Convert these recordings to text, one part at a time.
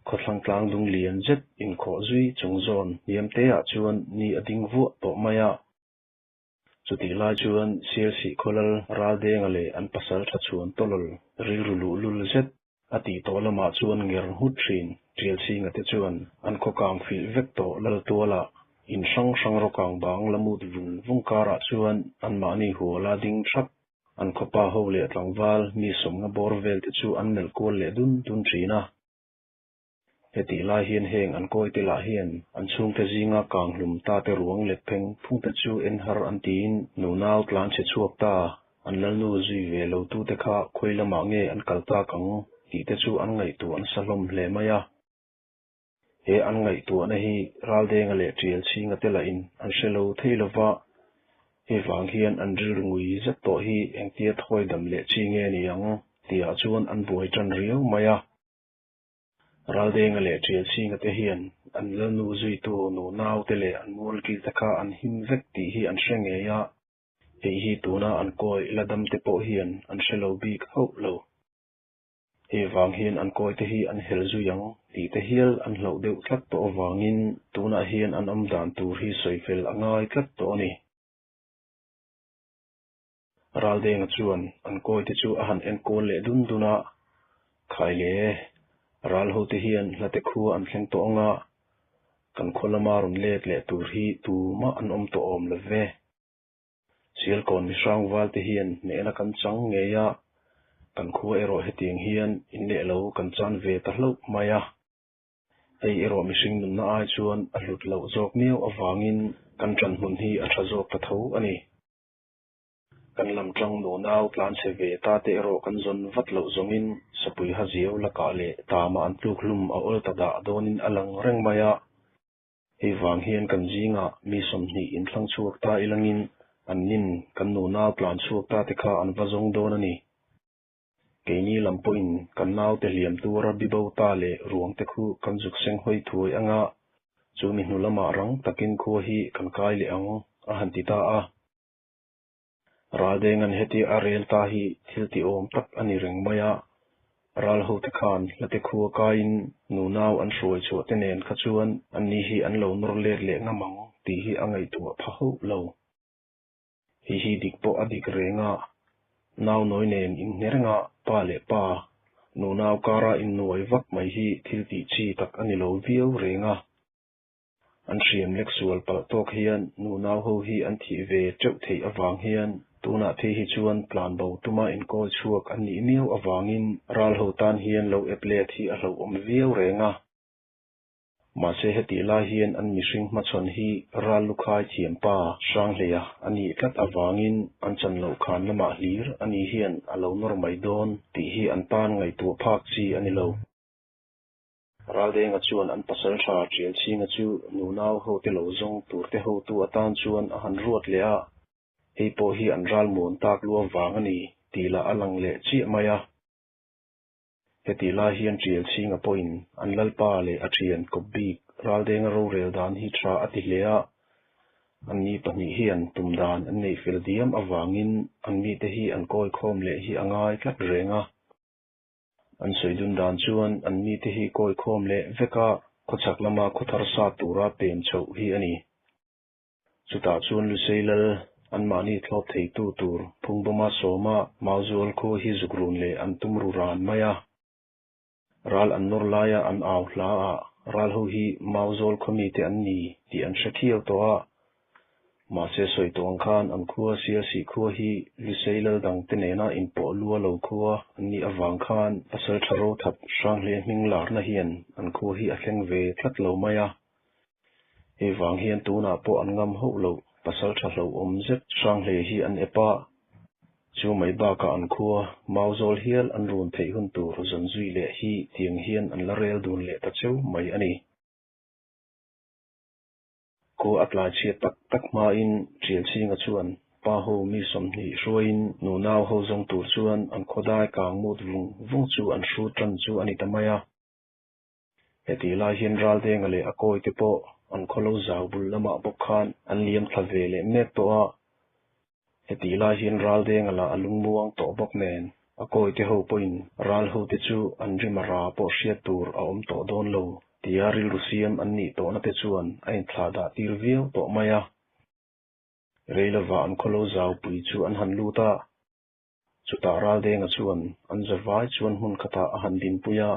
Khawthlang tlang dung lian zet inkhawh zui chung zawn hniam te ah chuan ni a ding vuah tawh mai a. Chutih lai chuan Sialsih khawlal Raldenga leh an pasal tha chhuan tawlawl rilru luhlul zet a tih tawh lamah chuan nger nghut thin Tialchhinga te chuan an khaw kang filh vek tawh Laltuala in hrang hrang rawkang bang la mut vung vung karah chuan anmahni huala ding thap an khawpa ho leh tlangval mi sawmnga bawr vel te chu an melh kual leh dun dun thin a. Hetih lai hian heng an kawi te lah hian an chhungte zinga kang hlum ta te ruang let pheng phung te chu en har an tiin nunau tlan chhe chhuak ta, an lalnu zui ve lo tu te kha khawi lamah nge an kal tak ang tih te chu an ngaihtuah an sa hlawm hle mai a. He an ngaihtuahna hi Raldenga leh Tialchhinga te lahin an hre lo thei lo va, hei vang hian an rilru ngui zet tawh hi engtia thawi dam leh chi nge ni ang tihah chuan an buai tan riau mai a. Raldenga leh Tialchhinga te hian an lalnu zuitu nunau te leh an mualkil te kha an him vek tih hi an hre ngei a, hei hi tuna an kawi la dam te pawh hian an hre lo bik hauh lo. Hei vang hian an kawi te hi an hel zui ang tih te hial an hlauh deuh tlat tawh avangin tunah hian an awm dan tur hi sawi fel a ngai tlat tawh a ni. Raldenga chuan an kawi te chu a han enkawl leh dun dun a, Khai le, ral ho te hian hlate khua an thleng tawh ang a, kan khaw lama rawn let leh tur hi tumah an awm tawh awm lo ve. Sialkawn mihrang val te hian hnehna kan chang ngei a, kan khua erawh hetiang hian in leh lo kan chan ve ta hlauh mai a. Hei erawh mihring nunna ai chuan a hlut loh zawk miau avangin kan ṭan hmun hi a ṭha zawk ta tho a ni. Kan lam ṭang nunau tlan chhe ve ta te erawh kan zawn vat loh zawngin sapui ha ziau lakah leh tama an tluk hlum a awl ta dah dawnin a lang reng mai a. Hei vang hian kan zingah mi 20 inthlang chhuak ta ilangin an nin kan nunau tlan chhuak ta te kha an va zawng dawn a ni. Keini lam pawhin kan naute hliam tura bibo ta leh ruang te khu kan zuk seng hawi thuai anga chu mi hnu lamah rang takin khua hi kan kai leh ang a han ti ta a. Raldenga'n heti a rel ta hi thil ti awm tak a ni reng mai a, ral hote khan hlate khua kaiin nunau an hruai chhuah te nen kha chuan anni hi an lo nawr let leh ngam ang tih hi a ngaihtuah pha hauh lo. Hei hi dik pawh a dik reng a, nau nawi nen inhne reng a, pa leh pa, nunau kara innuai vak mai hi thil tih chi tak a ni lo viau reng a. An hriam lek sual palh tawk hian nunau ho hi an thih ve teuh theih avang hian tunah phei hi chuan tlan bo tuma inkawl chhuak an nih miau avangin ral ho tan hian lo ep let hi a hlauhawm viau reng a. Mahse hetih lai hian an mihring hmachhawn hi ral lukhai thiam pa Hranghleia a nih tlat avangin an chan loh khan lamah hlir a ni hian a lo nawr mai dawn tih hi an tan ngaihtuah phak chi a ni lo. Raldenga chuan an pasal tha Tialchhinga chu nunau hote lo zawng turte hotu atan chuan a han ruat leh a, hei pawh hi an ral muan tak lu avang a ni tih lah a lang leh chiah mai a. Hetih lai hian Tialchhinga pawhin an lalpa leh a thian kawp bik Raldenga rorel dan hi tha a ti hle a, anni pahnih hian tum dan an neih fel diam avangin an mite hi an kawi khawm leh hi a ngai tlat reng a. An sawi dun dan chuan an mite hi kawi khawm leh vek a, khawchhak lama khawthar sa tura pem chhoh hi a ni. Chutah chuan Lusei lal anmahni thlawp theitu tur Phungbawma sawma Mauzual khua hi zuk run leh an tum ru ran mai a. Ral an nawr laia an au hla a, ral ho hi Mauzawl khaw mite an ni tih an hre thiau tawh a. Mahse sawi tawh ang khan an khua Sialsih khua hi Lusei lal dangte nena inpawh lua lo khua an nih avang khan Pasaltha Rothap Hranghle hming larna hian an khua hi a thleng ve tlat lo mai a. Hei vang hian tunah pawh an ngam hauh loh pasal tha hlauhawm zet Hranghle hi an ep a, chu mai bakah an khua Mauzawl hial an run theih hun tur zawn zui leh hi tiang hian an la rel dun leh ta cheu mai a ni. Khua a tlai chhiat tak tak hmain Tialchhinga chuan pa ho mi 20 hruaiin nunau ho zawng tur chuan an khawdai kang mut vung vung chu an hrut tan chu a ni ta mai a. Hetih lai hian Raldenga leh a kawi te pawh an khaw lo zau bul lamah bawk khan an liam thla ve leh mek tawh a. Hetih lai hian Raldenga lah a lungmuang tawh bawk nen A kawite ho pawhin ral hote chu an rim a ra pawh hriat tur a awm tawh dawn lo tia rilru siam an nih tawhna te chuan a inthlah dah tir viau tawh mai a. Rei lova an khawlo zaupui chu an han lut a. Chutah Raldenga chuan an zavai chuan hmun khatah a han dinpui a,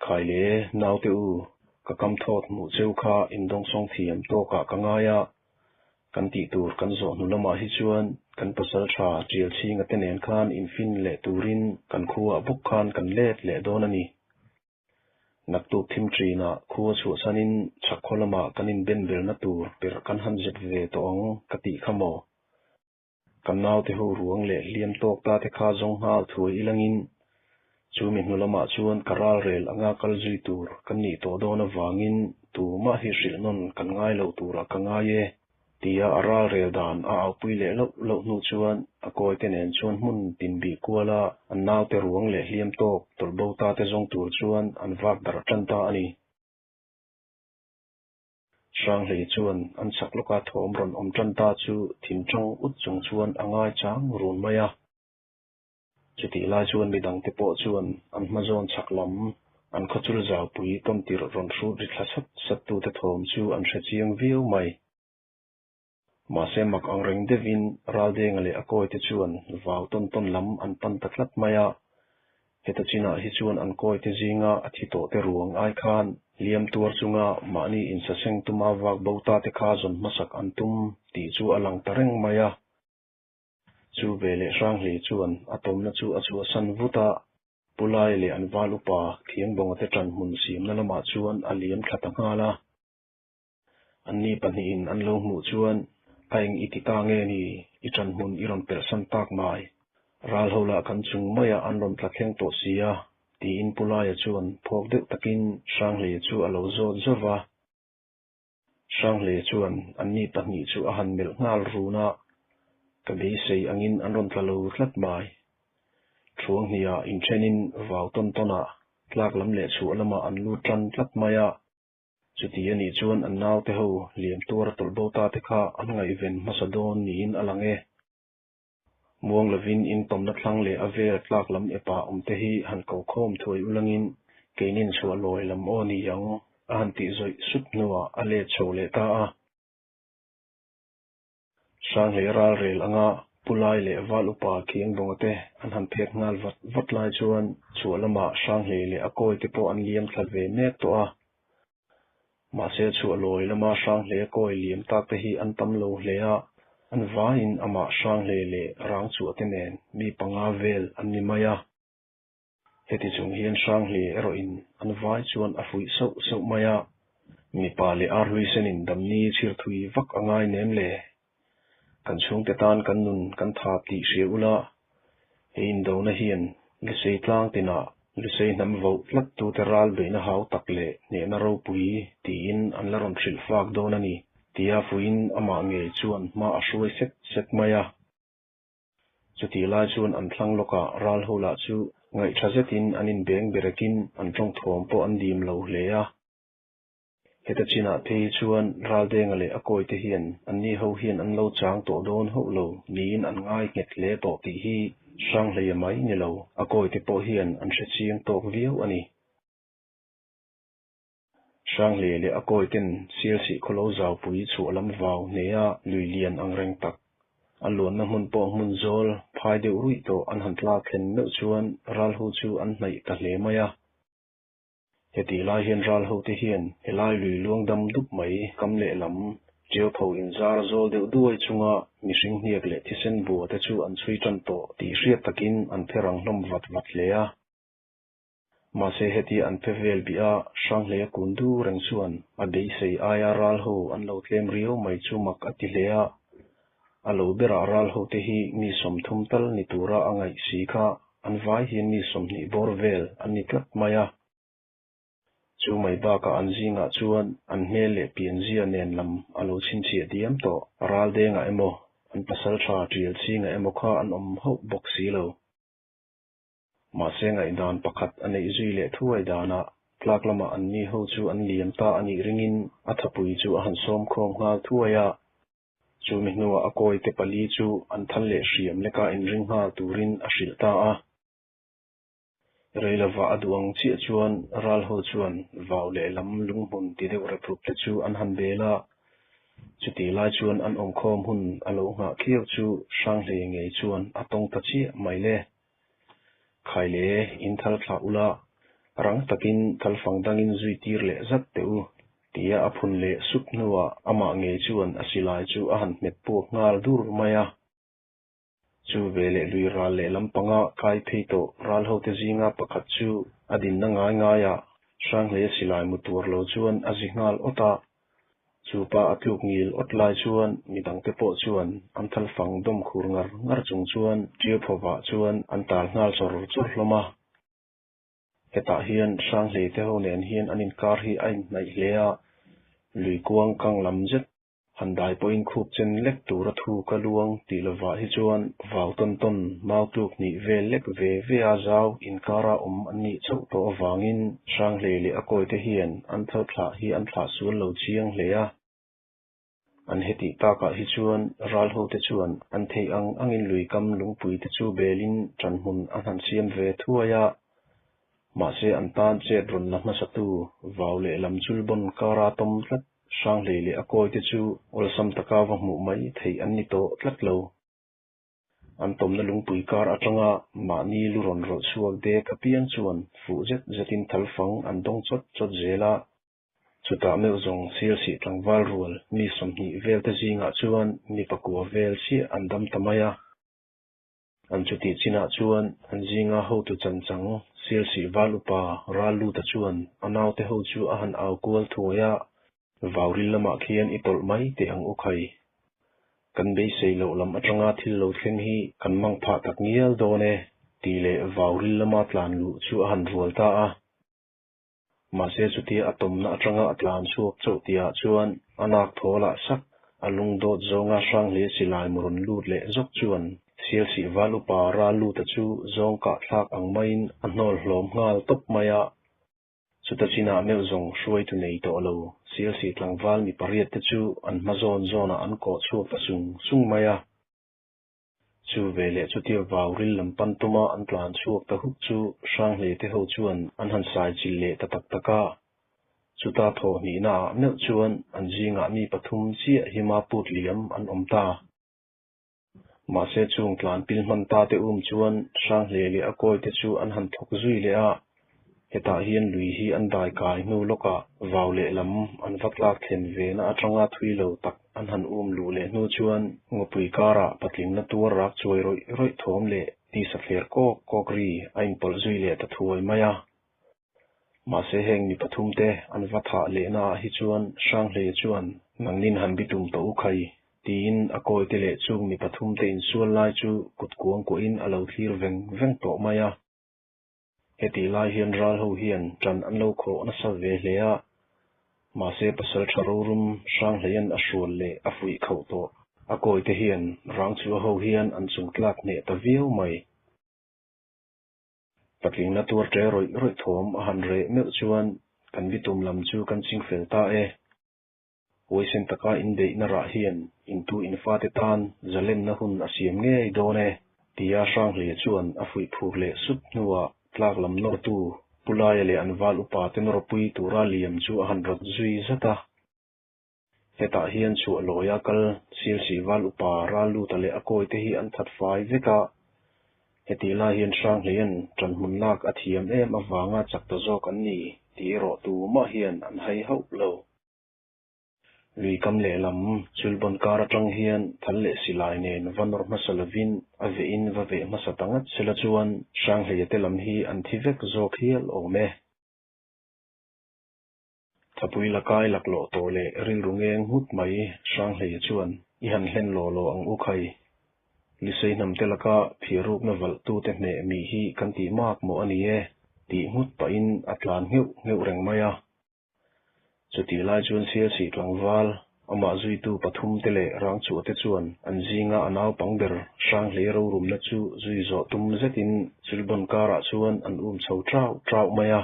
Khai le, naute u, ka kam thawt hmuh cheu kha indawngsawng thiam tawkah ka ngai a, kan tih tur kan zawh hnu lamah hi chuan kan pasal tha tial chhinga te nen khan infin leh turin kan khuaah bawk khan kan let leh dawn a ni. Naktuk thim ṭinah khua chhuahsanin chhak khaw lamah kan inben belna tur perh kan han zep ve tawh ang ka tih kha maw? Kan naute ho ruang leh hliam tawk ta te kha zawng nghal thuai ilangin chu mi hnu lamah chuan ka ralrel anga kal zui tur kan nih tawh dawn avangin tumah hi hrilh nawn kan ngai lo turah ka ngai e tia a ralrel dan a aupui leh loh loh hnu chuan a kawite nen chuan hmun tin bih kuala an naute ruang leh hliam tawk tawlh bo ta te zawng tur chuan an vak darh tan ta a ni. Hranghleia chuan an chak lawka thawm rawn awm tan ta chu thin tang ut chung chuan a ngai chang run mai a. Chutih lai chuan midangte pawh chuan an hma zawn chak lam, an khawchul zaupui tawn tirh rawn hrut ri thla sat sat tute thawm chu an hre chiang viau mai. Mahse mak ang reng deuhin Raldenga leh a kawite chuan vau tawn tawn lam an pan ta tlat mai a. Heta chinah hi chuan an kawite zinga a thi tawh te ruang ai khan hliam tuar chunga mahni insaseng tuma vak bo ta te kha zawn hmasak an tum tih chu a lang ta reng mai a. Chu veleh Hranghli chuan a tawmna chu a chhuahsan vut a, Pu Lai leh an val upa Thiangbawnga te ṭan hmun siamna lamah chuan a liam thla ta nghal a. Anni pahnihin an lo hmuh chuan, A eng i ti ta nge ni? I ṭan hmun i rawn pelhsan tak mai. Ral ho lah kan chung maiah an rawn tla thleng tawh si a, tiin Pu Laia chuan phawk deuh takin Hranghleia chu a lo zawt zauh va. Hranghleia chuan anni pahnih chu a han melh nghal run a, Ka beisei angin an rawn tla lo tlat mai. Thuang hniah inthenin vau tawn tawnah tlak lam leh chhuah lamah an lut tan tlat mai a. Chuti a nih chuan an naute ho liam tuar a tawlh bo ta te kha an ngaihven hmasa dawn niin a lang e. Muang lovin in tawmna thlang leh a vel tlak lam epah awm te hi han ko khawm thuai ulangin keinin chhuah lawi lam aw ni ang a han tih zawih sup hnuah a let chho leh ta a. Hranghleia ralrel anga Pu Lai leh Val Upa Khiangbawnga te an han phek nghal vat vat lai chuan chhuah lamah Hranghlei leh a kawi te pawh an liam thla ve mek tawh a. Mahse chhuah lawi lama Hranghleia kawi liam tak te hi an tam lo hle a, an vaiin amah Hranghlei leh Rangchhuah te nen mi panga vel an ni mai a. Heti chung hian Hranghlei erawhin an vai chuan a fuih sauh sauh mai a, mipa leh arhlui senin damni chhir thui vak a ngai nem le. Kan chhungte tan kan nun kan thap tih hria ula, he indona hian Lusei tlang tinah Lusei hnam voh tlat tute ral beihna hau tak leh hnehna ropui tiin an la rawn hrilh fak dawn a ni, tia fuihin amah ngei chuan hma a hruai set set mai a. Chutih lai chuan an thlang lawkah ral ho lah chu ngaihṭha zetin an inbeng berekin an ṭawng thawm pawh an dim lo hle a. Heta chinah phei chuan Raldenga leh a kawite hian anni ho hian an lo chang tawh dawn hauh lo niin an ngai nghet hle tawh tih hi Hranghleia mai ni lo, a kawite pawh hian an hre chiang tawk viau a ni. Hranghleia leh a kawiten Sialsih khawlo zaupui chhuah lam vau hneha lui lian ang reng tak, a luanna hmun pawh hmun zawl phai deuh ruih tawh an han tlak thlen meuh chuan ralho chu an hnaih ta hle mai a. Hetih lai hian ralhote hian helai lui luang dam dup mai kam lehlam Tiaupho inzar zawl deuh duai chunga mihring hniak leh thisen bua te chu an chhui tan tawh tih hriat takin an phe rang hlawm vat vat hle a. Mahse heti an phe vel bih a, Hranghleia kun du reng chuan a beisei aia ral ho an lo tlem riau mai chu mak a ti hle a. A lo berah ral ho te hi mi 30 tal ni tura a ngaih si kha an vai hian mi 20 bawr vel an ni tlat mai a. Chu mai bakah an zingah chuan an hmel leh pianzia nen lam a lo chhinchhiah diam tawh. Ral dengah emaw, an pasaltha tial chingah emaw kha an awm hauh bawk si lo. Mahse ngaihdan pakhat a neih zui leh thuai danah tlak lamah an ni ho chu an liam ta a nih ringin a thapui chu a han sawm khawm nghal thuai a. Chu mi hnuah a kawite pali chu an thal leh hriam leka inring nghal turin a hrilh ta a. Rei lovah a duh ang chiah chuan ral ho chuan vau lehlam lunghmun ti deuh rep rup te chu an han bel a. Chutih lai chuan an awmkhawm hun a lo nghah khiau chu Hranghlei ngei chuan a tawng ta chiah mai le. Khaile in thal thlah ula, rang takin thalfang dangin zui tir leh zat teh u, tia a phun leh sup hnuah amah ngei chuan a silai chu a han hmet puak nghal dur mai a. Chu veleh lui ral leh lampanga kai phei tawh ral hote zinga pakhat chu a dinna ngai ngaiah Hranghleia silai mu tuar lo chuan a zi nghal awt a. Chu pa a tluk ngil awt lai chuan mi dangte pawh chuan an thalfang dawm khur ngar ngar chung chuan Ṭiauphovah chuan an tal nghal chawr chawr hlawm a. Hetah hian Hranghleite ho nen hian an inkar hi a inhnaih hle a, lui kuang kang lam zet Han dai pawhin khup chen lek tura thu ka luang tih lovah hi chuan vau tawn tawn mau tluk hnih vel lek ve ve a zau inkara awm an nih chauh tawh avangin Hranghlei leh a kawite hian an thal thlah hi an thlah sual lo chiang hle a. An hetih takah hi chuan ral hote chuan an theih ang angin luikam lungpui te chu belin ṭanhmun an han siam ve thuai a. Mahse an tan chet rawn la hmasatu vau lehlam chulbawn kara tawm tlat Hranghlei leh a kawite chu awlsam taka va hmuh mai theih an ni tawh tlat lo. An tawmna lungpui kar atanga mahni lu rawn rawlh chhuak dek apiang chuan fuh zet zetin thalfang an dawng chawt chawt zel a. Chutah meuh zawng Sialsih tlangval rual mi 20 vel te zingah chuan mi pakua vel chiah an dam ta mai a. An chutih chinah chuan an zinga hotu chanchang Sialsih val upa ral luta chuan a naute ho chu a han au kual thuai a, Vauril lamah khian i tawlh mai teh ang u khai. Kan beisei loh lam atanga thil lo thleng hi kan mang phah tak ngial dawn e, tih leh vauril lama tlan luh chu a han rual ta a. Mahse chutia a tawmna atanga a tlan chhuak chauh tihah chuan a nak thaw lah sak, a lung dawt zawnga Hranghlei silai mu rawn lut leh zawk chuan Sialsih val upa ral luta chu zawng kah thlak ang maiin a hnawl hlawm nghal tawp mai a. Chuta chinah meuh zawng hruaitu nei tawh lo Sialsih tlangval mi pariat te chu an hma zawn zawnah an kawh chhuak ta sung sung mai a. Chu veleh chutia vau ril lam pan tuma an tlan chhuak ta huk chu Hranghlei te ho chuan an han sai chilh leh ta tak tak a. Chuta thawh hnihna ah meuh chuan an zingah mi pathum chiah hima put liam an awm ta. Mahse chung tlan pil hman ta te um chuan Hranghlei leh a kawi te chu an han thawk zui leh a. Hetah hian lui hi an dai kai hnu lawkah vau lehlam an va tlak thlen ve na atanga thui lo tak an han um luh leh hnu chuan ngawpui karah patlingna tuar rak chuai rawih rawih thawm leh tisa thler kawk kawk ri a inpawlh zui leh ta thuai mai a. Mahse heng mi pathum te an va thah lehna ah hi chuan Hranghleia chuan nangnin han bitum tawh u khai tiin a kawite leh chung mi pathum te insual lai chu kut kuang kuahin a lo thlir veng veng tawh mai a. Hetih lai hian ral ho hian ṭan an lo khawh nasa ve hle a, mahse pasal ṭha rorum Hranghleian a hrual leh a fuih khauh tawh. A kawite hian rangchua ho hian an chung tlak hneh ta viau mai. Patlingna tuar ṭe rawih rawih thawm a han reh meuh chuan kan bitum lam chu kan ching fel ta e. Huaisen taka inbeihna rah hian intu infate tan zalenna hun a siam ngei dawn e, tia Hranghleia chuan a fuih phur leh sup hnuah tlak lam nawrtu Pu Laia leh an val upa te nawrpui tura liam chu a han rawt zui zat a. Hetah hian chhuah lawia kal Sialsih val upa Ralluta leh a kawite hi an that fai vek a. Hetih lai hian Hranghleian ṭanhmun lak a thiam em avanga chak ta zawk an ni tih erawh tumah hian an hai hauh lo. Lui kam lehlam chulbawn kar atang hian thal leh silai nen va nawr hmasa lovin a vehin va veh hmasa ta ngat sela chuan Hranghleia te lam hi an thi vek zawk hial awm e. Thapui lakai laklawh tawh leh rilru ngeng nghut mai Hranghleia chuan i han hlen law law ang u khai. Lisei hnam te laka phiarukna valh tute hmeh mi hi kan tih mak maw a ni e tih nghut pahin a tlan ngheuh ngheuh reng mai a. Chutih lai chuan Sialsih tlangval, amah zuitu pathum te leh Rangchhuah te chuan an zinga a naupang ber Hranghlei rorumna chu zui zawh tum zetin chulbawn karah chuan an um chho ṭauh ṭauh mai a.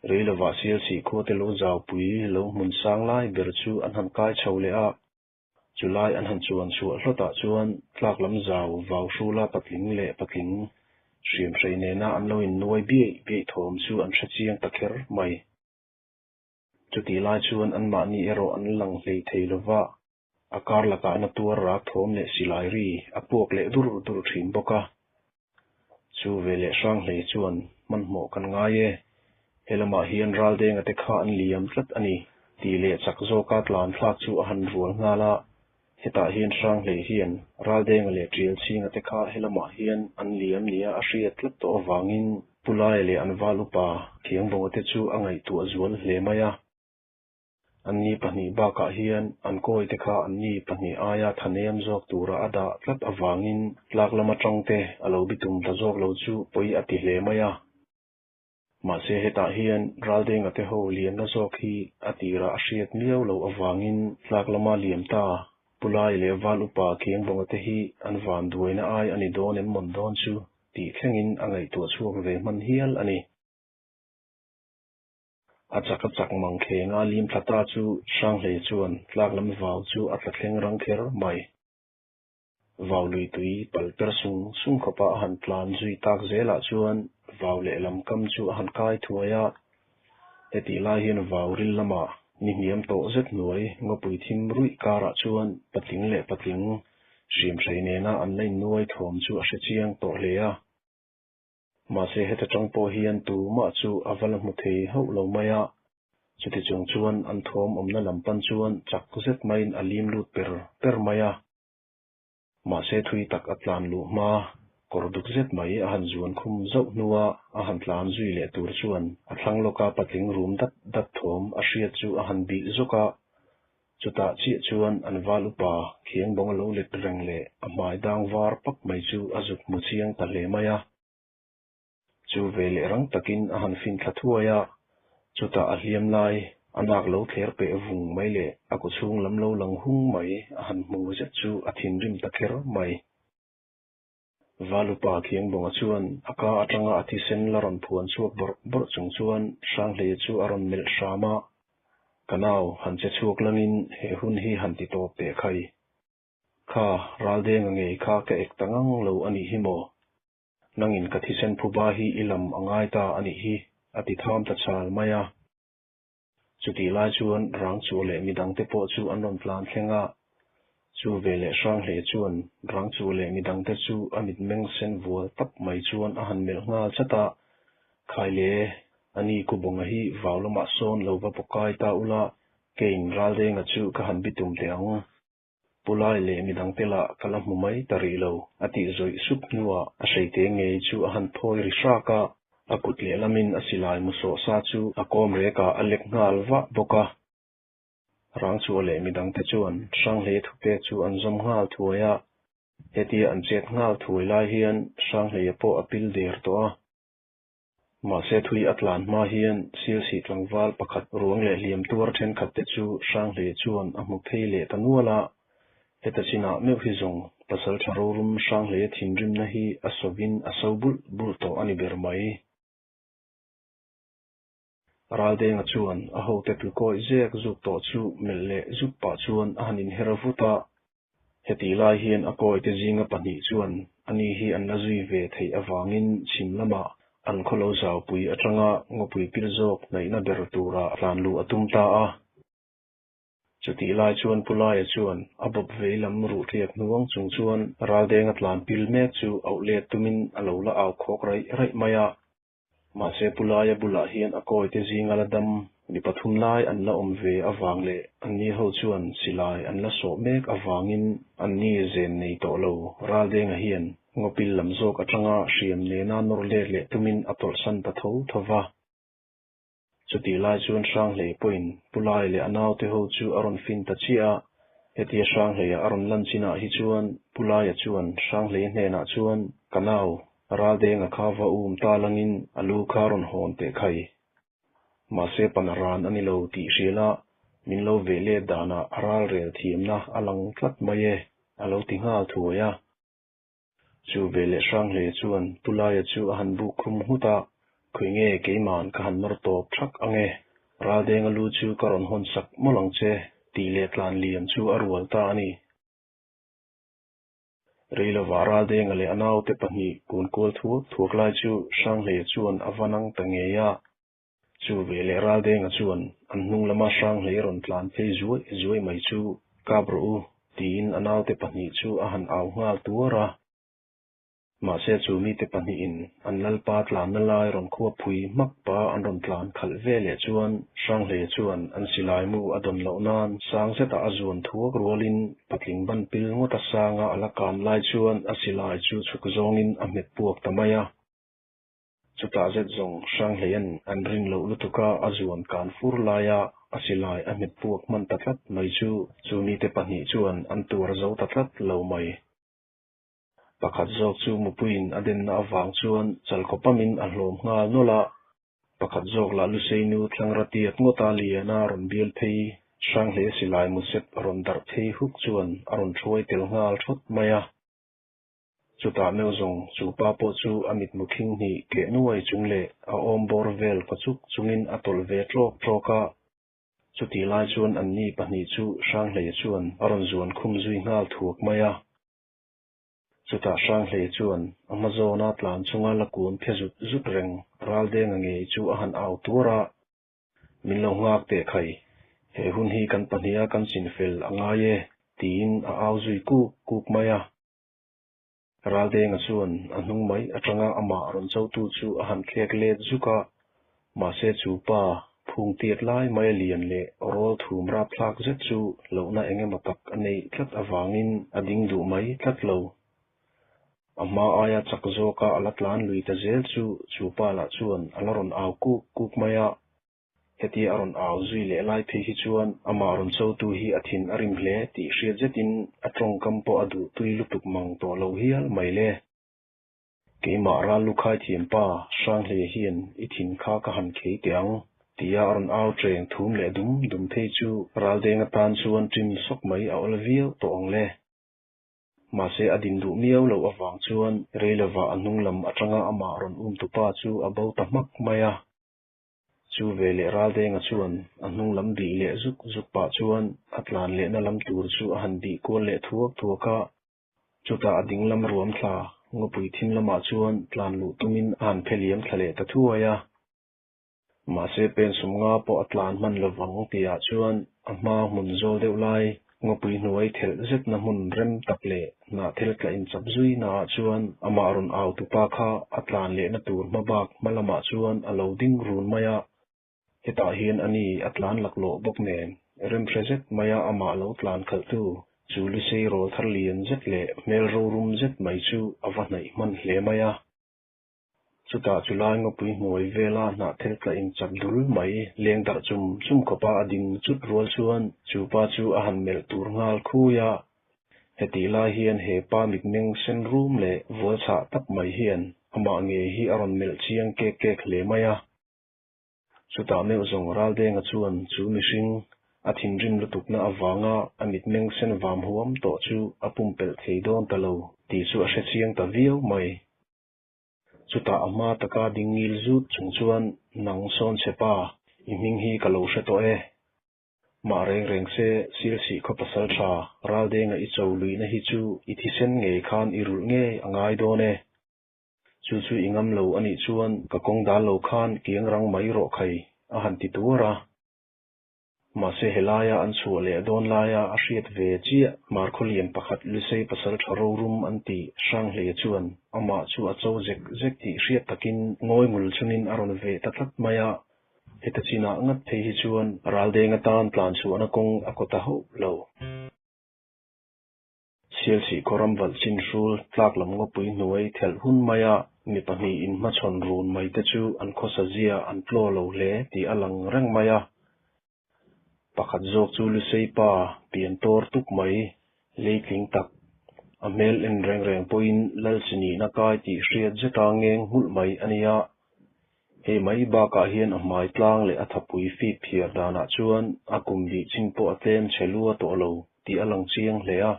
Rei lovah Sialsih khua te lo zaupui lo hmun sang lai ber chu an han kai chho leh a. Chulai an han chuan chhuah hlawtah chuan tlak lam zau vau hrula patling leh patling. Hriamhrei nena an lo innuai biaih biaih thawm chu an hre chiang ta kher mai. Chutih lai chuan anmahni erawh an lang hlei thei lo va, a kar lakah na tuar rak thawm leh silai ri a puak leh dur dur thin bawk a. Chu veleh Hranghlei chuan hmanhmawh kan ngai e, he lamah hian Raldenga te kha an liam tlat a ni tih leh chak zawka tlan thlak chu a han rual nghal a. Hetah hian Hranghlei hian Raldenga leh Tialchhinga te kha he lamah hian an liam nia a hriat tlat tawh avangin Pu Laia leh an val upa Thiangbawnga te chu a ngaihtuah zual hle mai a. Anni pahnih bakah hian an kawite kha anni pahnih aia thanem zawk tura a dah tlat avangin tlak lam atangte a lo bitum ta zawk lo chu pawi a ti hle mai a. Mahse hetah hian Raldenga te ho liamna zawk hi a tirah a hriat miau loh avangin tlak lama liam ta Pu Lai leh Val Upa Kiangbawnga te hi an van duaina ai a ni dawn em mawn dawn chu tih thlengin a ngaihtuah chhuak ve hman hial a ni. A chak a chak mang khenga lim thla ta chu Hranghlei chuan tlak lam vau chu a tla thleng rang kher mai. Vau lui tui pal per sung sung khawpa a han tlan zui tak zelah chuan vau lehlam kam chu a han kai thuai a. Hetih lai hian vau ril lamah ni hniam tawh zet hnuai ngawpui thim ruih karah chuan patling leh patling hriamhrei nena an la innuai thawm chu a hre chiang tawh hle a. Mahse heta tang pawh hian tumah chu a va la hmu thei hauh lo mai a, chuti chung chuan an thawm awmna lam pan chuan chak zet maiin a lim lut per per mai a. Mahse thui tak a tlan luh hma, kawr duk zet mai a han zuan khum zauh hnua a han tlan zui leh tur chuan a thlang lawka patling rum dat dat thawm a hriat chu a han bih zawk a, Chutah chiah chuan an val upa khiangbawng a lo let reng leh a hmai dang var pak mai chu a zuk hmu chiang ta hle mai a. Chu ve leh rang takin a han fin thla thuai a, chutah a hliam lai a nak lo thler peh vung mai leh a kaw chhung lam lo lang hung mai a han hmu zet chu a thinrim ta kher mai. Valupa Khiangbawnga chuan a ka atanga a thisen la rawn phuan chhuak bawrh bawrh chung chuan Hranghleia chu a rawn melh hram a, Ka nau, han che chhuak langin he hun hi han ti tawp teh khai. Kha, Raldenga ngei kha ka ek ta ngang lo a nih hi maw? Nangin ka thisen phuba hi i lam a ngai ta a nih hi, a ti tham ta chal mai a. Chutih lai chuan Rangchua leh midangte pawh chu an rawn tlan thleng a, chu veleh Hranghle chuan Rangchua leh midangte chu a mitmeng sen vual tak mai chuan a han melh nghal chat a, Khaile, ani Kubawnga hi vau lamah sawn lo va pawkai ta ula, keiin Raldenga chu ka han bitum teh ang. Pu Lai leh midangte lah ka la hmu mai ta rih lo, a tih zawih sup hnuah a hreite ngei chu a han thawi ri hrak a, a kut lehlamin a silai mu sawh sa chu a kawm rekah a lek nghal vah bawk a. Rangchua leh midangte chuan Hranghlei thupek chu an zawm nghal thuai a, hetia an chet nghal thuai lai hian Hranghleia pawh a pil der tawh a. Mahse thui a tlan hma hian Silsih tlangval pakhat ruang leh hliam tuar thenkhat te chu Hranghlei chuan a hmu phei leh ta nual a, heta chinah meuh hi zawng pasal tha rorum Hranghleia thinrimna hi a sawin a so bulh bulh tawh a ni ber mai. Raldenga chuan a hote tlukawi zek zuk tawh chu melh leh zuk pah chuan a han inher vut a, Hetih lai hian a kawite zinga pahnih chuan ani hi an la zui ve theih avangin chhim lamah an khawlo zaupui atanga ngawpui pil zawk hnaihna ber tura tlan luh a tum ta a. Chutih lai chuan Pu Laia chuan a bawp vei lam ruh tliak hnuang chung chuan Raldenga tlan pil mek chu auh let tumin a lo la au khawk raih raih mai a. Mahse Pu Laia bulah hian a kawite zinga la dam mi pathum lai an la awm ve avang leh anni ho chuan silai an la sawh mek avangin anni zen nei tawh lo. Raldenga hian ngawpil lam zawk atanga hriam nena nawr let leh tumin a tawlhsan ta tho tho va. Chutih lai chuan Hranghlei pawhin Pu Lai leh a naute ho chu a rawn fin ta chiah a, hetia Hranghleia a rawn lan chinah hi chuan Pu Laia chuan Hranghlei hnenah chuan, Ka nau, Raldenga kha va um ta langin a lu kha rawn hawn teh khai. Mahse pana ran a ni lo tih hrial a, min lo veh let danah a ralrel thiamna a lang tlat mai e, a lo ti nghal thuai a. Chu veleh Hranghle chuan Pu Laia chu a han buk khum nghut a, Khawi nge keiman ka han nawr tawp thak ang e, Raldenga lu chu ka rawn hawn sak mawlh ang che, tih leh tlan liam chu a rual ta a ni. Reilovah Raldenga leh a naute pahnih kun kual thuak thuak lai chu Hranghleia chuan a va nang ta ngei a. Chu veleh Raldenga chuan an hnung lama Hranghlei rawn tlan phei zuai zuai mai chu kap rawh u tiin a naute pahnih chu a han au nghal tuar a. Mahse chu mite pahnihin an lalpa tlanna lai rawn khuap phui hmak pa an rawn tlan khalh ve leh chuan Hranghleia chuan an silai mu a dawn loh nan sang zetah a zuan thuak rualin patling ban pil ngawta sanga a la kan lai chuan a silai chu chhuk zawngin a hmet puak ta mai a. Chutah zet zawng Hranghleia'n an rin loh lutuka a zuan kan fur laia a silai a hmet puak hman ta tlat mai chu chu mite pahnih chuan an tuar zo ta tlat lo mai. Pakhat zawk chu mupuiin a denna avang chuan chalkawpamin a hlawm nghal nawlh a, pakhat zawk lah Luseinu thlangra tiat ngawta liana rawn bial phei Hranghle silai musep a rawn darh phei huk chuan a rawn hruai tel nghal thawt mai a. Chutah meuh zawng chu pa pawh chu a mitmu khing hnih keh nuai chung leh a awm bawr vel kaw chuk chungin a tawlh ve tlawk tlawk a. Chutih lai chuan anni pahnih chu Hranghleia chuan a rawn zuan khum zui nghal thuak mai a. Chutah Hranghlei chuan a hma zawna tlan chunga la kun phe zut zut reng Raldenga ngei chu a han au tuar a, Min lo nghak teh khai, he hun hi kan pahniha kan chinfel a ngai e, tiin a au zui kuk kuk mai a. Raldenga chuan a hnung mai atanga amah rawn chotu chu a han thlek let zuk a, mahse chu pa phung tiat lai mai a lian leh rawl thum rapthlak zet chu lohna eng emaw tak a neih tlat avangin a ding duh mai tlat lo. A hma aia chak zawka a la tlan lui ta zel chu chu pa lah chuan a la rawn au kuk kuk mai a. Hetia a rawn au zui leh lai phei hi chuan amah rawn chotu hi a thin a rim hle tih hriat zetin a tawngkam pawh a duh tui lutuk mang tawh lo hial mai le. Keimah ral lukhai thiam pa Hranghle hian i thin kha ka han khei teh ang tia a rawn au cheng thum leh dum dum phei chu raldeng atan chuan ṭim sawk mai a awl viau tawh ang le. Mahse a din duh miau loh avang chuan Reilova a hnung lam atanga amah rawn um tupa chu a bo ta hmak mai a. Chu ve leh Raldenga chuan a hnung lam bih leh zuk zuk pah chuan a tlan lehna lam tur chu a han bih kual leh thuak thuak a. Chutah a ding lam ruam thla ngawpui thim lamah chuan tlan luh tumin a han phe liam thla leh ta thuai a. Mahse pen sum nga pawh a tlan hman lovang tihah chuan a hma hmun zawl deuh lai ngawpui hnuai thelh zetna hmun rem tak leh hnahthel tla inchap zui naah chuan amah rawn au tupa kha a tlan lehna tur hma bak hma lamah chuan a lo ding run mai a. Hetah hian a ni a tlan laklawh bawk nen remhre zet maia amah lo tlan khalhtu chu Lusei rawl thar lian zet leh hmel rorum zet mai chu a va hnaih hman hle mai a. Chutah chu lai ngawpui hnuai vela hnahthel tla inchap dul mai leng darh chum chum khawpa a ding chut rual chuan chu pa chu a han melh tur nghal khui a. Hetih lai hian he pa mitmeng sen rum leh vual chhah tak mai hian amah ngei hi a rawn melh chiang kek kek hle mai a. Chutah meuh zawng Raldenga chuan chu mihring a thinrim lutukna avanga a mitmeng sen vam huam tawh chu a pumpelh thei dawn ta lo tih chu a hre chiang ta viau mai. Chutah a hma taka ding ngil zut chung chuan nang sawn che pa, i hming hi ka lo hre tawh e. Mah reng reng se, Silsih khaw pasal tha, Raldenga i cho luihna hi chu i thisen ngei khan i rulh ngei a ngai dawn e. Chu chu i ngam lo a nih chuan ka kawng dal lo khan kiang rang mai rawh khai, a han ti tuar a. Mahse helaia an chhuah leh dawn laia a hriat ve chiah Markhaw lian pakhat Lusei pasal tha rorum an tih Hranghleia chuan amah chu a cho zek zek tih hriat takin ngawi ngul chungin a rawn veh ta tlat mai a. Heta chinah ngat phei hi chuan Raldeng atan tlan chhuahna kawng a kaw ta hauh lo. Sialsih khaw ram valh chin hrul tlak lam ngawpui hnuai thelh hun maia mi pahnih inhmachhawn run mai te chu an khawsa zia an tlaw lo hle tih a lang reng mai a. Pakhat zawk chu Lusei pa pian tawr tuk mai, leitling tak, a hmel en reng reng pawhin Lalchinihna kai tih hriat zeta ngeng nghulh mai a nia. Hei mai bakah hian a hmai tlang leh a thapui fip phiar danah chuan a kum bih chin pawh a tlem chhe lua tawh lo tih a lang chiang hle a.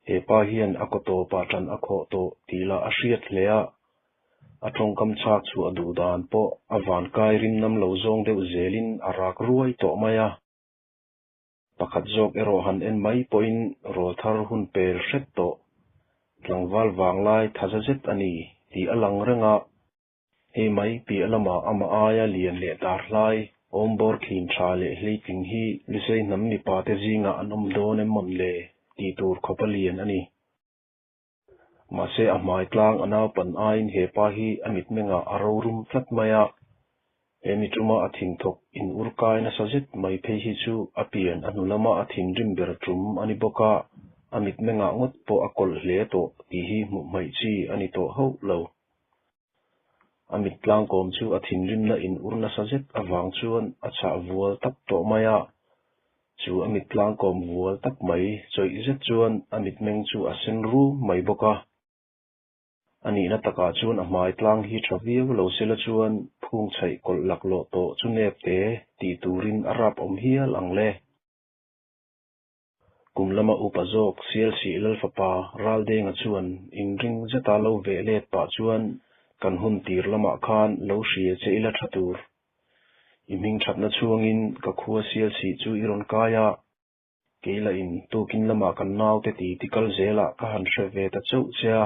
He pa hian a kaw tawpah ṭan a khawh tawh tih lah a hriat hle a, a tawngkam chhak chhuah duh dan pawh a vankai rim nam lo zawng deuh zelin a rak ruai tawh mai a. Pakhat zawk erawh han en mai pawhin rawlthar hun pel hret tawh. Tlangval vanglai thaza zet a ni tih a lang reng a. Hei mai piah lamah amah aia lian leh darhlai, awmbawr thlin tha leh hleitling hi Lusei hnam mipa te zingah an awm dawn em mawn le tih tur khawpa lian a ni. Mahse a hmai tlang a naupan aiin he pa hi a mitmengah a rorum tlat mai a. He mi tuma a thinthawk in ur kai nasa zet mai phei hi chu a pian a hnu lama a thinrim ber tum a ni bawk a, a mitmengah ngawt pawh a kawlh hle tawh tih hi hmuh hmaih chi a ni tawh hauh lo. A mit tlangkawm chu a thinrimna in ur nasa zet avang chuan a chhah vual tak tawh mai a, chu a mit tlangkawm vual tak mai chawih zet chuan a mitmeng chu a sen rum mai bawk a. A nihna takah chuan a hmai tlang hi tha viau lo sela chuan phung chhaih kawlh laklawh tawh chu nep te tih turin a rap awm hial ang le. Kum lama upa zawk Sialsih Lalfapa Raldenga chuan inring zeta lo veh let pah chuan kan hun tir lamah khan lo hria che ila tha tur. I hming thatna chhuangin ka khua Sialsih chu i rawn kai a, kei lah in tukin lamah kan naute ti ti kal zelah ka han hre ve ta chauh che a.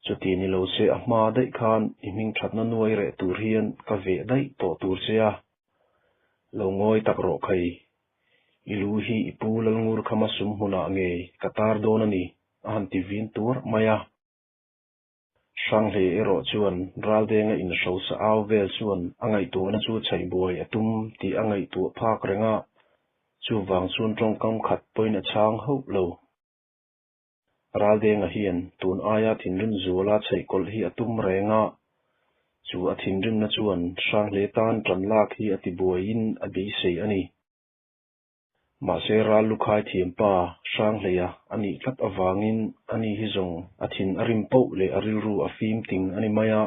Chuti ni lo se a hma daih khan i hming thatna nuai reh tur hian ka veh daih tawh tur che a. Lo ngawi tak rawh khai. I lu hi i pu Lalngur khama sum hmunah nge ka tar dawn a ni, a han ti vin tuar mai a. Hranghlei erawh chuan Raldenga inhrosa au vel chuan a ngaihtuahna chu chhaih buai a tum tih a ngaihtuah phak reng a, chuvang chuan tawngkam khat pawhin a chhang hauh lo. Raldenga hian tun aia thinrim zuala chhaih kawlh hi a tum reng a, chu a thinrimna chuan Hranghlei tan tan lak hi a ti buaiin a beisei a ni. Mahse ral lukhai thiam pa Hranghleia a nih tlat avangin ani hi zawng a thin a rim poh leh a rilru a fim ting a ni mai a,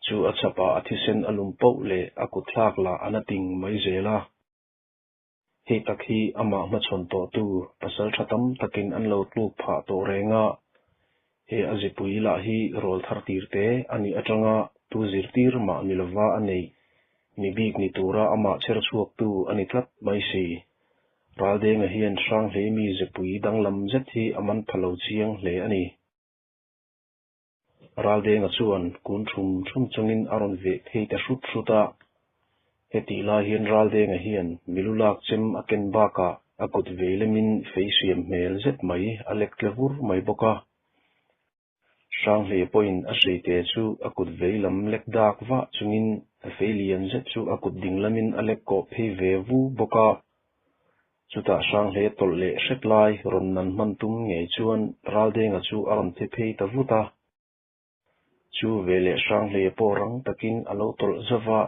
chu a chhapah a thisen a lum poh leh a kut thlak lah a na ting mai zel a. Hei tak hi amah hmachhawn tawhtu pasal tha tam takin an lo tluk phah tawh reng a, he a zipui lah hi rawl thar tir te a nih atanga tu zirtir mah ni lova a neih mi bik ni tura amah chher chhuaktu a ni tlat mai si. Raldenga hian Hranghlei mi zepui danglam zet hi a man pha lo chiang hle a ni. Raldenga chuan kun thum thum chungin a rawn veh phei ta hrut hrut a. Hetih lai hian Raldenga hian milu lak chem a ken bakah a kut vei lemin fei hriam hmel zet mai a lek tle vur mai bawk a. Hranghlei pawhin a hreite chu a kut vei lam lek dak vah chungin a fei lian zet chu a kut ding lamin a lek kawh phei ve vu bawk a. Chutah Hranghlei tawlh leh hrep lai rawn nan hman tum ngei chuan Raldenga chu a rawn phe phei ta vut a. Chu veleh Hranghlei pawh rang takin a lo tawlh zauh a.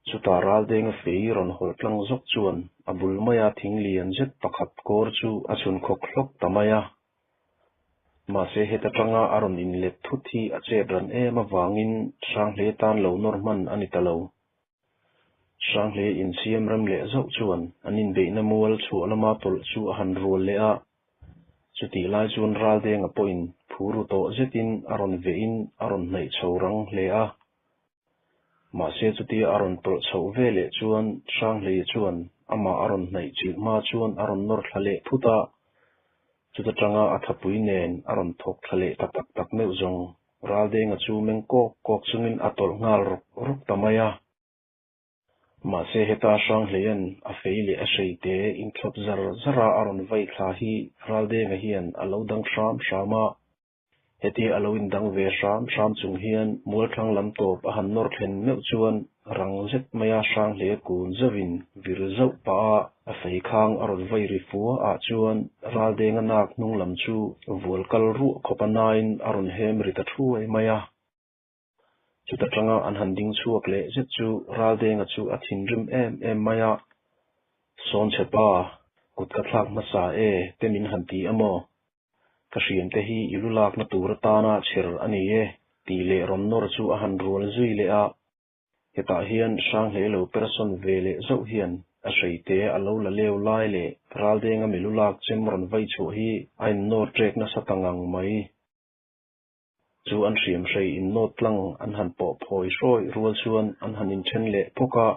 Chutah Raldenga fei rawn hawlh tlang zawk chuan a bul maia thing lian zet pakhat kawr chu a chhun khawk hlawk ta mai a. Mahse heta tanga a rawn inlet thut hi a chet ran em avangin Hranghlei tan lo nawr hman a ni ta lo. Hranghlei insiam rem leh zauh chuan an inbeihna mual chhuah lama tawlh chu a han rual leh a. Chutih lai chuan Raldenga pawhin phur ru tawh zetin a rawn vehin a rawn hnaih chho rang hle a. Mahse chutia a rawn tawlh chhoh ve leh chuan Hranghlei chuan amah a rawn hnaih chilh hma chuan a rawn nawr thla leh phut a. Chuta tanga a thapui nen a rawn thawk thla leh ta tak tak meuh zawng Raldenga chu meng kawk kawk chungin a tawlh nghal rawk rawk ta mai a. Mahse heta Hranghleia'n a fei leh a hreite inthlawp zar zar a a rawn vai thla hi Raldenga hian a lo dang hram hram a. Hetia a lo indang ve hram hram chung hian Mualthlang lam tawp a han nawr thlen meuh chuan rang zet maia Hranghleia kun zauhin vir zauh pah a a fei khang a rawn vai ri fua ah chuan Raldenga nak hnung lam chu vual kal ruah khawp a nain a rawn hem ri ta thuai mai a. Chuta tanga an han ding chhuak leh zet chu Raldenga chu a thinrim em em mai a, Sawnchhe pa, kut ka thlak hmasa e te min han ti a maw? Ka hriamte hi i lu lakna tur atana chher a ni e tih leh rawn nawr chu a han rual zui leh a. Hetah hian Hranghlei lo person ve leh zauh hian a hreite a lo la leu lai leh Raldenga milu lak chem rawn vai chhuah hi a innawr ṭek nasa ta ngang mai. Chu an hriam hrei innawt tlang an han pawh phawi hrawi rual chuan an han inṭhen leh phawk a.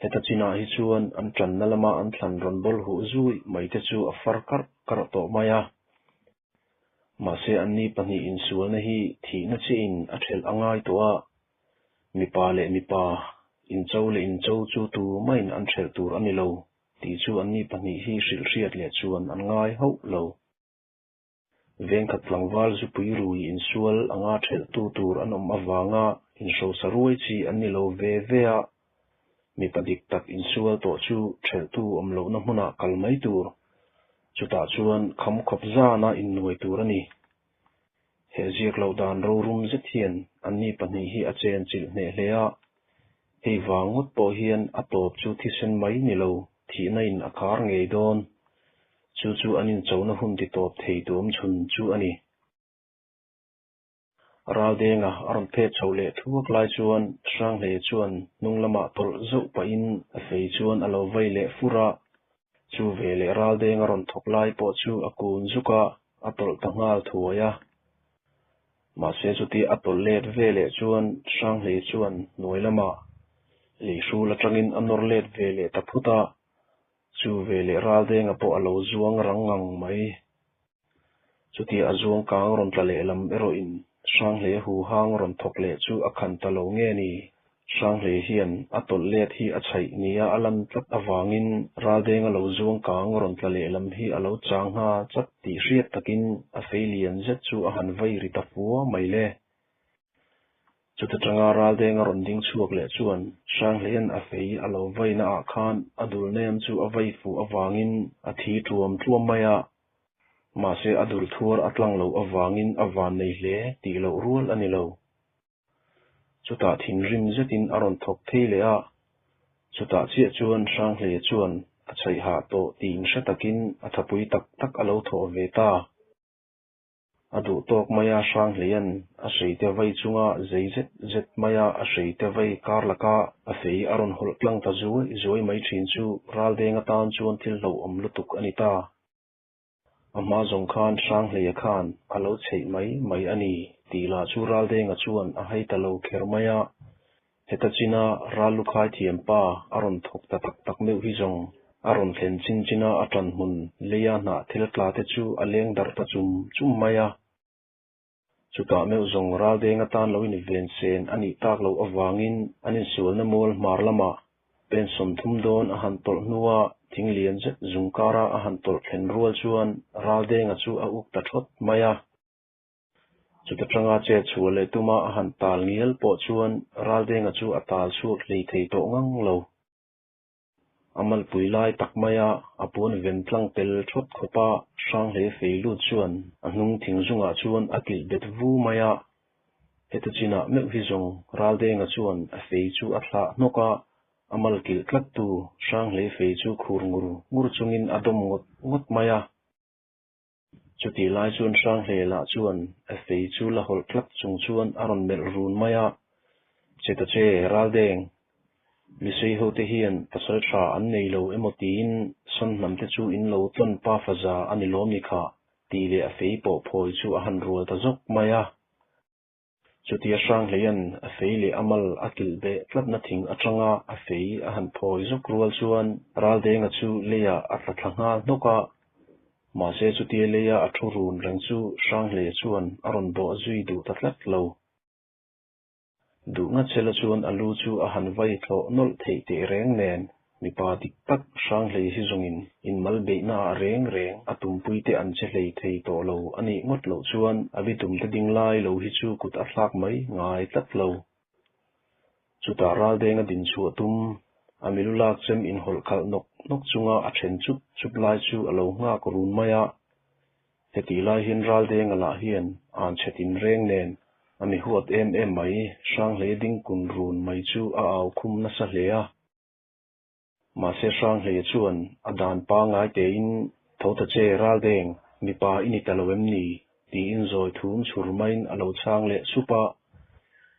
Heta chinah hi chuan an ṭanna lama an thlan rawn bawl huh zui mai te chu a far karh karh tawh mai a. Mahse anni pahnih insualna hi thihna chiahin a ṭhelh a ngai tawh a, mipa leh mipa, incho leh incho chu tumahin an ṭhelh tur a ni lo tih chu anni pahnih hi hrilhhriat leh chuan an ngai hauh lo. Vengkhat tlangval zupui rui insual anga ṭhelhtu tur an awm avanga inhrosa ruai chi an ni lo ve ve a, mipa dik tak insual tawh chu ṭhelhtu awm lohna hmunah kal mai tur, chutah chuan kham khawp zana innuai tur a ni. He ziak loh dan rorum zet hian anni pahnih hi a chenchilh hneh hle a, hei vang ngawt pawh hian a tawp chu thisen mai ni lo, thihna in a khar ngei dawn. Chu chu an inchona hun ti tawp thei tu awm chhun chu a ni. Raldenga a rawn phet chho leh thuak lai chuan Hranghleia chuan hnung lamah tawlh zauh pahin a fei chuan a lo vei leh fur a. Chu veleh Raldenga rawn thawk lai pawh chu a kun zuk a, a tawlh ta nghal thuai a. Mahse chuti a tawlh let veleh chuan Hranghleia chuan hnuai lamah lei hrul atangin a nawr let veleh ta phut a. Chu veleh Raldenga pawh a lo zuang rang ngang mai. Chutia a zuang kang rawn tla leh lam erawhin Hranghleia huhang rawn thawk leh chu a khan ta lo nge ni? Hranghleia hian a tawlh let hi a chhaih nia a lan tlat avangin Raldenga lo zuang kang rawn tla leh lam hi a lo chang ngha chat tih hriat takin a fei lian zet chu a han vai ri ta fua mai le. Chuta tanga Raldeng a rawn ding chhuak leh chuan Hranghleia'n a fei a lo vaina ah khan a dul nem chu a vai fuh avangin a thi tuam tuam mai a. Mahse a dul thuar a tlang loh avangin a van nei hle tih loh rual a ni lo. Chutah thinrim zetin a rawn thawk thei leh a, chutah chiah chuan Hranghleia chuan a chhaih hah tawh tih inhre takin a thapui tak tak a lo thawh ve ta. A duh tawk mai a Hranghleia'n a hreite vai chunga zei zet zet maia a hreite vai kar laka a fei a rawn hawlh tlang ta zuai zuai mai thin chu Raldeng atan chuan thil hlauhawm lutuk a ni ta. A hma zawng khan Hranghleia khan a lo chheih mai mai a ni tih lah chu Raldenga chuan a hai ta lo kher mai a. Heta china ral lukhai thiam pa a rawn thawk ta tak tak meuh hi zawng a rawn thlen chin china a ṭan hmun leia hnah thil tla te chu a leng darh ta chum chum mai a. Chutah meuh zawng Raldeng atan lo inven sen a nih tak loh avangin an insualna mual hmar lamah pen 30 dawn a han tawlh hnua thing lian zet zung kara a han tawlh thlen rual chuan Raldenga chu a uk ta thawt mai a. Chuta tanga chet chhuah leh tuma a han tal ngial pawh chuan Raldenga chu a tal chhuak hlei thei tawh ngang lo. A malpui lai tak maia a puan ven tlang tel thawt khawpa Hranghleia fei lut chuan a hnung thing zungah chuan a kilh bet vu mai a. Heta chinah meuh hi zawng Raldenga chuan a fei chu a thlah hnawk a, a mal kilh tlattu Hranghleia fei chu khur ngur ngur chungin a dawm ngawt ngawt mai a. Chutih lai chuan Hranghleia lah chuan a fei chu la hawlh tlat chung chuan a rawn melh run mai a, Che ta che, Raldeng, Misei hote hian pasal tha an nei lo emaw tiin Sawnhnam te chu in lo tlawn pa faza a ni lawm ni khah, tih leh a fei pawh phawi chu a han rual ta zawk mai a. Chutia Hranghleia'n a fei leh a mal a kilh beh tlatna thing atanga a fei a han phawi zawk rual chuan Raldenga chu leiah a tla thla nghal hnawk a. Mahse chutia leia a thu run reng chu Hranghleia chuan a rawn bawh zui duh ta tlat lo. Duh ngat sela chuan a lu chu a han vai thlawh nawlh theih teh reng nen, mipa dik tak Hranghlei hi zawngin inmal beihna ah reng reng a tumpui te an che hlei thei tawh lo a nih ngawt loh chuan a bitum te ding lai lo hi chu kut a thlak mai ngai tlat lo. Chutah Raldeng a din chhuah tum, a milu lak chem inhawlh khalh nawk nawk chunga a then chup chup lai chu a lo nghak run mai a. Hetih lai hian Raldenga lah hian an chhe tin reng nen a mi huat em em mai, Hranghleia ding kun run mai chu a au khum nasa hle a. Mahse Hranghleia chuan a dan pangngai tein, Tho ta che Raldeng, mipa i ni ta lo em ni? tiin zawi thum chhur maiin a lo chhang leh sup a.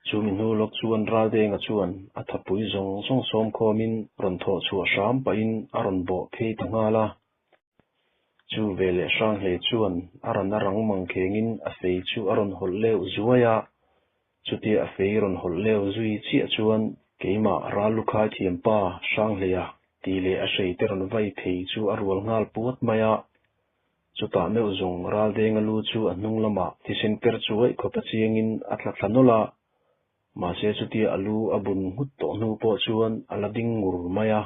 Chu mi hnu lawk chuan Raldenga chuan a thapui zawng zawng sawm khawmin rawn thawh chhuah hram pahin a rawn bawh phei ta nghal a. Chu veleh Hranghleia chuan a ran a rang mang khengin a fei chu a rawn hawlh leuh zuai a, chutia a fei rawn hawlh leuh zui chiah chuan keimah ral lukhai thiampa Hranghleia tih leh a hreite rawn vai phei chu a rual nghal puat mai a. Chutah meuh zawng Raldenga lu chu a hnung lamah thisen per chuaih khawpa chiangin a tla thla nawlh a, mahse chutia a lu a bun nghut tawh hnu pawh chuan a la ding ngur mai a.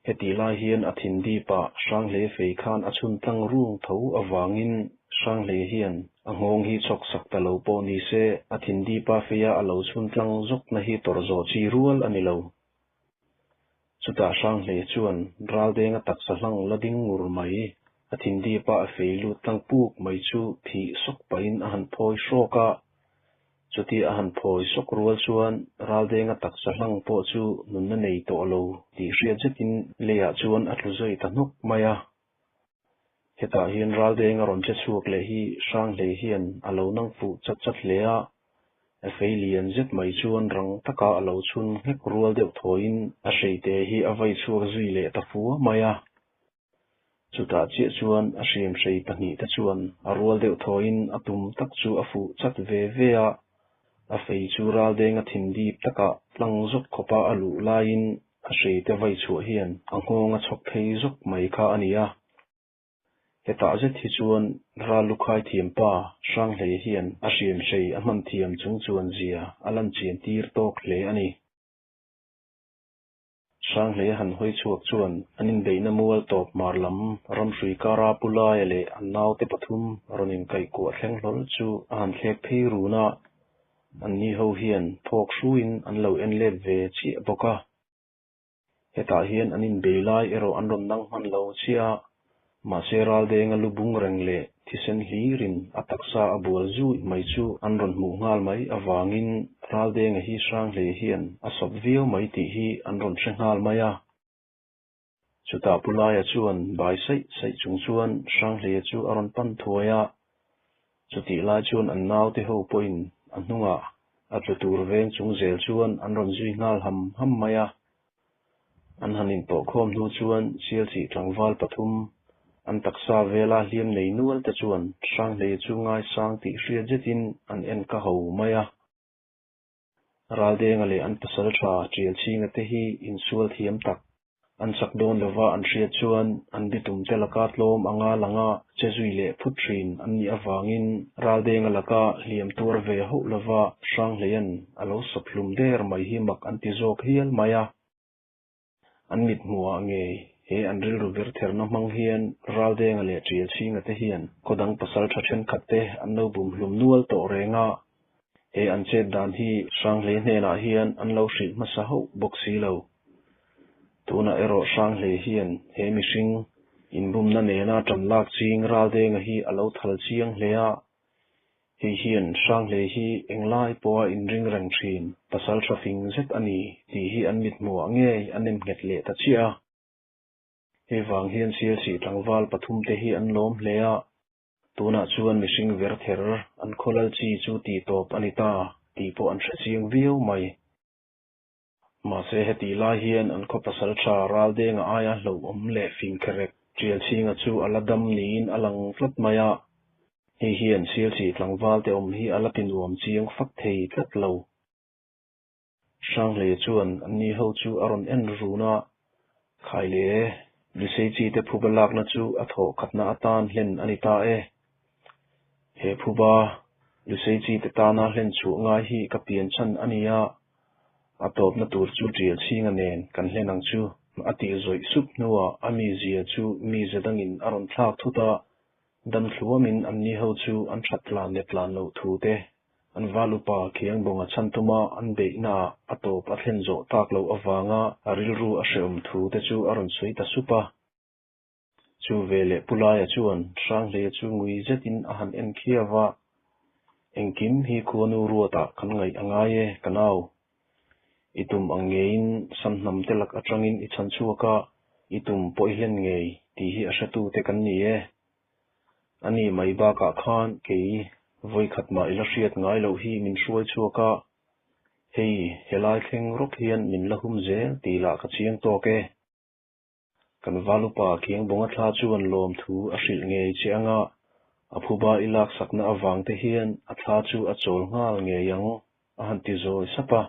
Hetih lai hian a thin dipah Hranghlei fei khan a chhun tlang rung tho avangin Hranghlei hian a nghawng hi chhawk sak ta lo pawh ni se, a thin dipa feia a lo chhun tlang zawkna hi tawrh zawh chi rual a ni lo. Chutah Hranghlei chuan Raldenga taksa hlang la ding ngur mai, a thin dipa a fei lut tlang puk mai chu phih sawk pahin a han phawi hrawk a. Chuti a han phawi sawk rual chuan Raldenga taksa hlang pawh chu nunna nei tawh lo tih hriat zetin leiah chuan a tlu zui ta hnawk mai a. Hetah hian Raldenga rawn che chhuak leh hi Hranghlei hian a lo nang fuh chat chat hle a, a fei lian zet mai chuan rang taka a lo chhun nghek rual deuh thawiin a hreite hi a vai chhuak zui leh ta fua mai a. Chutah chiah chuan a hriamhrei pahnihte chuan a rual deuh thawiin a tum tak chu a fuh chat ve ve a, a fei chu raldenga thin dip takah tlang zawk khawpa a luh laiin a hreite vai chhuah hian a nghawng a chhawk phei zawk mai kha a ni a. Hetah zet hi chuan ral lukhai thiam pa Hranghlei hian a hriamhrei a hman thiam chung chuan zia a lan chian tir tawk hle a ni. Hranghlei a han hawi chhuak chuan an inbeihna mual tawp mar lam ramhrui kara Pu Laia leh an naute pathum rawn inkaihkuah thleng hlawl chu a han thlek phei run a, anni ho hian phawk hruiin an lo en let ve chiah bawk a. Hetah hian an inbei lai erawh an rawn nang hman lo chiah a, Mahse Raldenga lu bung reng leh thisen hlirin a taksa a bual zui mai chu an rawn hmuh nghal mai avangin Raldenga hi Hranghlei hian a sawp viau mai tih hi an rawn hre nghal mai a. Chutah Pu Laia chuan bai saih saih chung chuan Hranghleia chu a rawn pan thuai a. Chutih lai chuan an naute ho pawhin a hnungah a tlu tur veng chung zel chuan an rawn zui nghal ham ham mai a. An han intawhkhawm hnu chuan Sialchih tlangval pathum, an taksa vela hliam nei nual te chuan Hranghlei chu ngaisang tih hriat zetin an en ka ho mai a. Raldenga leh an pasal tha Tialchhinga te hi insual thiam tak an chak dawn lova an hriat chuan an bitum te laka tlawm anga langa che zui leh phut thin an nih avangin Raldenga laka hliam tuar ve hauh lova Hranghleia'n a lo sawp hlum der mai hi mak an ti zawk hial mai a. An mit hmuhah ngei he an rilru vir therna hmang hian Raldenga leh Tialchhinga te hian khaw dang pasal tha thenkhat te an lo bum hlum nual tawh reng a. He an chet dan hi Hranghlei hnenah hian an lo hrilh hmasa hauh bawk si lo. Tunah erawh Hranghlei hian he mihring inbumna nena tan lak ching Raldenga hi a lo thal chiang hle a. Hei hian Hranghlei hi englai pawha inring reng thin pasal tha fing zet a ni tih hi an mithmuhah ngei a nem nghet leh ta chiah a. Hei vang hian Sialsih tlangval pathumte hi an lawm hle a, tunah chuan mihring ver ther an khawlal chi chu tih tawp a ni ta tih pawh an hre chiang viau mai. Mahse hetih lai hian an khaw pasal tha Raldenga aia hlauhawm leh fingkherek Tialchhinga chu a la dam niin a lang tlat mai a, hei hian Sialchih tlangval te awm hi a la ti nuam chiang fak thei tlat lo. Hranghleia chuan anni ho chu a rawn en run a, Khai le, Lusei chi te phuba lakna chu a thawh khatna atan hlen a ni ta e. He phuba Lusei chi te tana hlen chhuah ngai hi ka pian chhan a ni a, A tawpna tur chu tial chhinga nen kan hlen ang chu. A tih zawih sup hnuah a mizia chu mize dangin a rawn thlak thut a, dam thluamin anni ho chu an that tlan leh tlan loh thu te, an val upa Khiangbawnga chhan tuma an beihnaah a tawp a thlen zawh tak loh avanga a rilru a hrehawm thu te chu a rawn sawi ta sup a. Chu veleh Pu Laia chuan Hranghleia chu ngui zetin a han en khiau a, Engkim hi khuanu ruatah kan ngaih a ngai e, ka nau. I tum ang ngeiin Samhnam te lak atangin i chhan chhuak a, i tum pawh i hlen ngei tih hi a hretute kan ni e. A ni mai bakah khan kei vawikhat mah i la hriat ngai loh hi min hruai chhuak a, hei helai thleng rawk hian min la hum zel tih lah ka chiang tawk e. Kan valupa Khiangbawnga thla chuan lawmthu a hrilh ngei che anga a phuba i laksakna avang te hian a thla chu a chawl nghal ngei ang, a han ti zawi sap a.